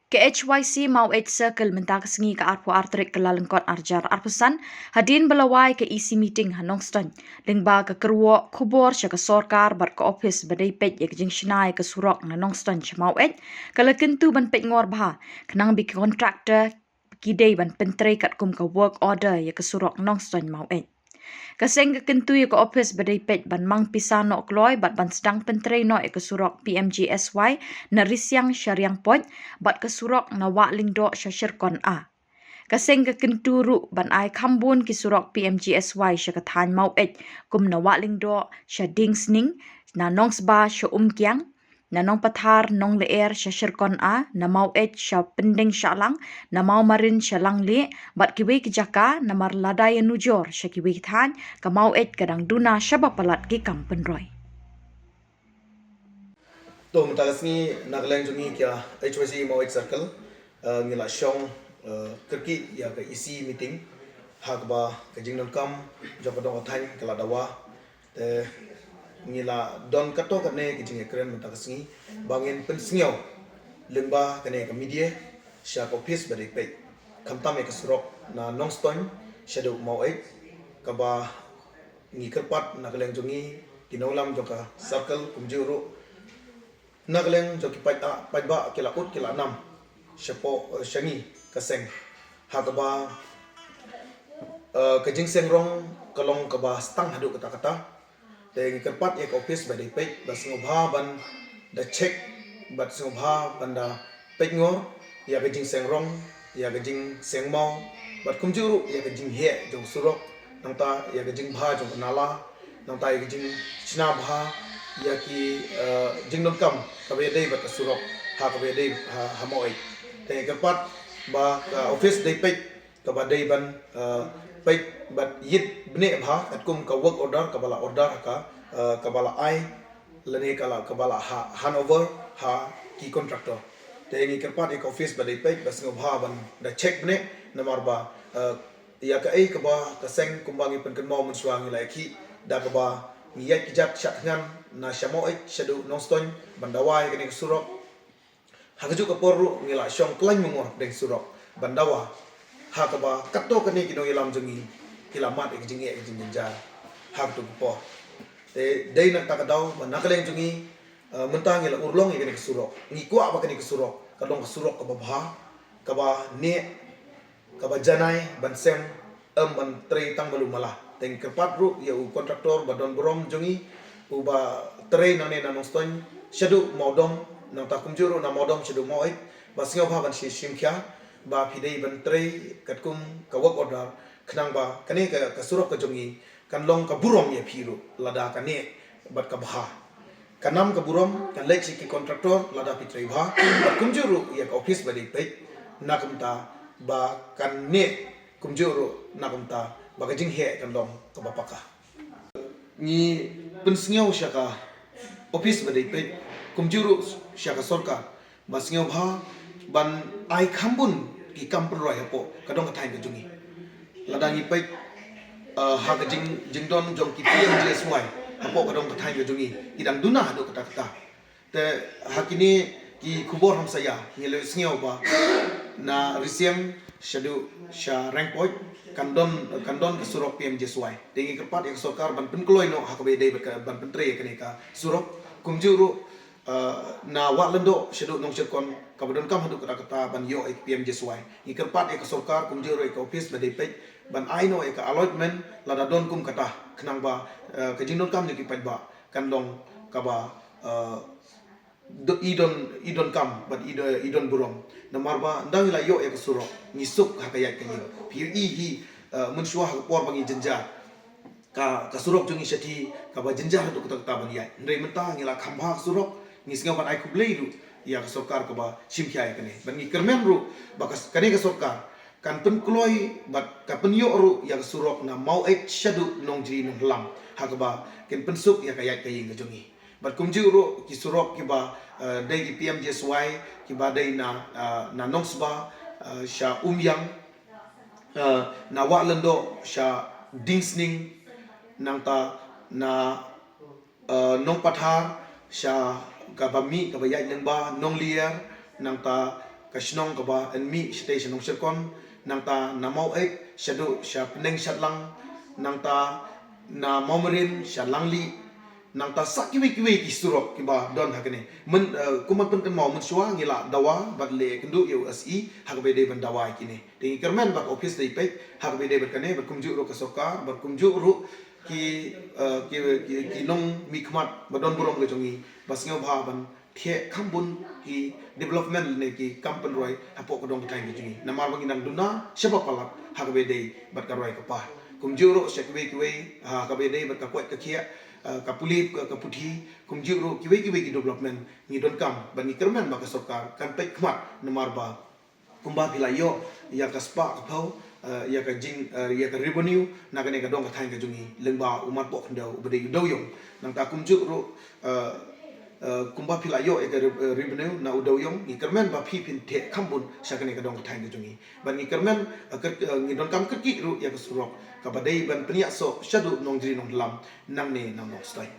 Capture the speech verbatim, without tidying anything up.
Ka H Y C Maweit Circle mynta ka sngi ka arphew ar tarik Kyllalyngkot arjar arphew san, hadien ba la wai ka E C meeting ha Nongstoiñ, lyngba ka kyrwoh khubor sha ka sorkar bad ka ophis ba dei peit ïa ka jingshna ïa ka surok na Nongstoiñ sha Maweit, ka la kyntu ban peit ngor bha, khnang ba ki contractor ki dei ban pyntrei katkum ka work order ïa ka surok Nongstoiñ Maweit. Ka seng ka kyntu ïa ka ophis ba dei peit ban mang pisa noh kloi bad ban sdang pyntrei noh ïa ka surok P M G S Y na Risiang sha Riangpoit bad ka surok na Wah Lyngdoh sha Shyrkon A. Ka seng ka kyntu ruh ban ai kham bun ki surok P M G S Y sha ka thaiñ Maweit, kum na Wah Lyngdoh sha Dingsning, na Nongsba sha Umkiang, na Nongpathar Nonglyer sha Shyrkon A, na Maweit sha Pyndeng Shahlang, na Mawmarin sha Langlieh, bad kiwei ki jaka, namar lada ïanujor sha kiwei ki thaiñ, ka Maweit ka dang duna shaba palat ki kam pynroi. To mynta ka sngi na ka liang jong ngi ka H Y C Maweit Circle, eh, ngi la shong, eh, kyrkieh ïa ka E C meeting, ha kaba ka jingdonkam jong ka dong ka thaiñ ka la dawa. Te ngi la don katto katne ki jingïakren mynta ka sngi ba ngin pynsngew lyngba kane ka media sha ka ophis ba dei peit, khamtam ïa ka surok na Nongstoiñ shaduh Maweit, kaba ngi kyrpad na ka liang jong ngi ki nongïalam jong ka circle, kumjuh ruh na ka liang jong ki paid, ah, paidbah ki la ud ki la nam shapoh, eh, sha ngi ka seng, ha kaba, eh, ka jingseng rong ka long kaba stang haduh katta katta. Te ngi kyrpad ïa ka ophis ba dei peit ba sngewbha ban da check bad sngewbha ban da peit ngor ïa ka jingseng rong, ïa ka jingseng maw, bad kumjuh ruh ïa ka jingheh jong surok, nangta ïa ka jingbha jong ka nala, nangta ïa ka jingshna bha ïa ki, eh, jingdonkam kaba ïadei bad ka surok ha kaba ïadei ha, ha Maweit. Te ngi kyrpad ba ka ophis dei peit kaba dei ban, eh, peit bad ïit bniah bha katkum ka work order kaba la order ha ka, eh, kaba la ai lane ka la, kaba la ha, handover ha ki contractor. Te ngi kyrpad ïa ka ophis ba dei peit ba sngewbha ban da check bniah, namar ba, eh, ïa kaei kaba ka seng kumba ngi pynkynmaw mynshuwa ngi la ïakhih da kaba ngi ïaid kjat shah thngan na sha Maweit shaduh Nongstoiñ ban dawa ïa kane ka surok. Ha kajuh ka por ruh ngi la shong khlaiñ mungor pdeng surok ban dawa, ha kaba katto katne ki nongïalam jong ngi ki la mad ïa ka jingeh ka jingjynjar ha kato ka por. Te dei na kata ka daw ba na ka liang jong ngi, eh, mynta ngi la urlong ïa kane ka surok. Ngi kwah ba kane ka surok ka long ka surok kaba bha, kaba neh, kaba janai ban sem, ym ban trei tang ba lum mala. Te ngi kyrpad ruh ïa u contractor ba don burom jong ngi, uba trei nangne na Nongstoiñ shaduh Mawdom, nangta kumjuh ruh na Mawdom shaduh Maweit, ba sngewbha ban shi-, shim khia ba phi dei ban trei katkum ka work order, khnang ba kane ka, ka surok ka jong ngi kan long ka burom ïa phi ruh lada ka neh bad ka bha. Kan long ka burom, kan leit sha ki contractor lada phi trei bha, bad kumjuh ruh ïa ka ophis ba dei peit, na ka bynta ba kan neh, kumjuh ruh na ka bynta ba ka jingheh kan long kaba paka. Ngi pynsngew sha ka ophis ba dei peit, kumjuh ruh sha ka sorkar, ba sngewbha ban ai kham bun ki kam pynroi hapoh ka dong ka thaiñ ka jong ngi. Lada ngi peit, eh, ha ka jing, jingdon jong ki P M G S Y hapoh ka dong ka thaiñ ka jong ngi, ki dang duna haduh katta katta. Te ha kine ki khubor hamsaïa ngi la sngew ba na Risiang shaduh sha Riangpoit kan don, kan don ka surok P M G S Y. Te ngi kyrpad ïa ka sorkar ban pynkloi noh ha kaba ïadei bad ka, ban pyntrei ïa kane ka surok. Kumjuh ruh, eh, na Wah Lyngdoh shaduh Nongshyrkon kaba donkam haduh katta katta ban ïoh ïa ka P M G S Y. Ngi kyrpad ïa ka sorkar kumjuh ruh ïa ka ophis ba dei peit ban ai noh ïa ka allotment lada don kum kata, khnang ba, eh, ka jingdonkam jong ki paidbah kan long kaba, eh, do, i don, i donkam bad i do, i don burom. Namar ba ynda ngi la ïoh ïa ka surok ngi suk ha ka ïaid ka ïing. Phi ïohi hi, eh, mynshuwa ha ka por ba ngi jynjar, ka, ka surok jong ngi shathie kaba jynjar haduh katta katta ban ïaid. Hynrei mynta ngi la kham bha ka surok, ngi sngew ban ai khublei ruh ïa ka sorkar kaba shim khia ïa kane. Bad ngi kyrmen ruh ba ka, kane ka sorkar kan pynkloi bad ka pynïoh ruh ïa ka surok na Maweit shaduh Nongjri Nonghlam, ha kaba kin pynsuk ïa ka ïaid ka ïing ka jong ngi. Bad kumjuh ruh ki surok kiba, eh, dei ki P M G S Y, kiba dei na, eh, na Nongsba, eh, sha Umïang, eh, na Wah Lyngdoh sha Dingsning, nangta na, eh, Nongpathar sha kaba mih kaba ïaid lyngba Nonglyer, nangta ka shnong kaba yn mih shatei sha Nongshyrkhong, nangta na Maweit shaduh sha Pneng Shatlang, nangta na Mawmarin sha Langli, nangta sa kiwei kiwei ki surok kiba don ha kane. Myn, eh, kum ban pynkynmaw, mynshuwa ngi la dawa bad leh kynduh ïa u SE ha kaba dei ban dawa ïa kine. Te ngi kyrmen ba ka office dei peit ha kaba dei bad kane, bad kumjuh ruh ka sorkar, bad kumjuh ruh ki, eh, ki, ki, ki nongmihkhmat ba don burom ka jong ngi ba sngewbha ban thiah kham bun ki development ne ki kam pynroi hapoh ka dong ka thaiñ ka jong ngi. Namar ba ngi dang duna shaba palat ha kaba dei bad ka roi ka par. Kumjuh ruh sha kiwei kiwei ha kaba dei bad ka koit ka khiah, eh, ka pule, ka, ka puthi, kumjuh ruh kiwei kiwei ki development ngi donkam bad ngi kyrmen ba ka sorkar kan peit khmat, namar ba kumba phi la ïoh ïa ka spah ka phew, eh, ïa ka jing, eh, ïa ka revenue na kane ka dong ka thaiñ ka jong ngi lyngba u marpoh khyndew uba dei u dewïong. Nangta kumjuh ruh, eh, eh, kumba phi la ïoh ïa ka re-, eh, revenue na u dewïong, ngi kyrmen ba phi phin thiah kham bun sha kane ka dong ka thaiñ ka jong ngi. Bad ngi kyrmen, eh, kyr-, eh, ngi donkam kyrkieh ruh ïa ka surok kaba dei ban pynïasoh shaduh Nongjri Nongdlam nangne na Nongstoiñ.